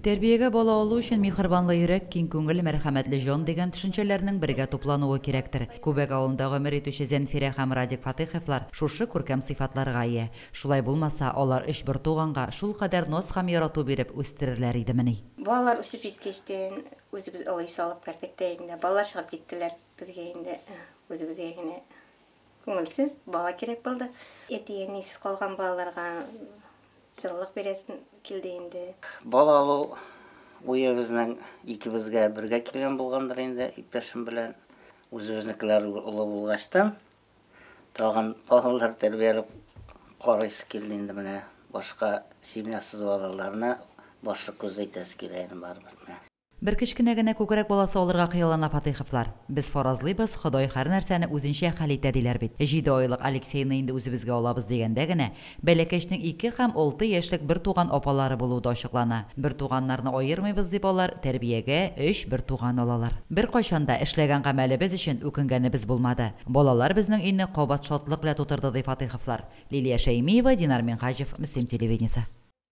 Тәрбиягә бала алу өчен миһербанлы йөрәк, киң күңел, мәрхәмәтле җан дигән төшенчәләрнең бергә туплануы кирәктер. Күбәк авылында гомер итүче Зәнфирә һәм Радик Фатыйховлар шушы күркәм сыйфатларга ия. Шулай булмаса, алар өч бертуганга шулкадәр наз һәм ярату биреп үстерерләр идемени? Балалар үсеп җиткәчтен, үзебез олы өй салып кердек тә инде. Балалар чыгып киттеләр. Безгә инде үзебезгә генә күңелсез, бала кирәк булды. Әти-әнисез калган балаларга җылылык бирәсен килде инде. Бала алу уе безнең икебезгә бергә килгән булгандыр инде, иптәшем белән. Үзебезнекеләр олы булгачтан, тагын балалар тәрбияләп карыйсы килде инде менә. Башка семьясыз балаларны башы күзе итәсе килә инде барыбер менә. Бер кечкенә генә күкрәк баласы алырга хыяллана Фатыйховлар. Без фаразлыйбыз, Ходай һәрнәрсәне үзенчә хәл итә, диләр бит. Җиде айлык Алексейны инде үзебезгә алабыз дигәндә генә, бәләкәчнең ике һәм алты яшьлек бертуган апалары булуы да ачыклана. Бертуганнарны аермыйбыз дип алар тәрбиягә өч бертуган алалар. Беркайчан да эшләгән гамәлебез өчен үкенгәнебез булмады. Балалар безнең өйне кабат шатлык белән тутырды, ди Фатыйховлар. Лилия Шәймиева, Динар Минһаҗев, Мөслим телевидениесе.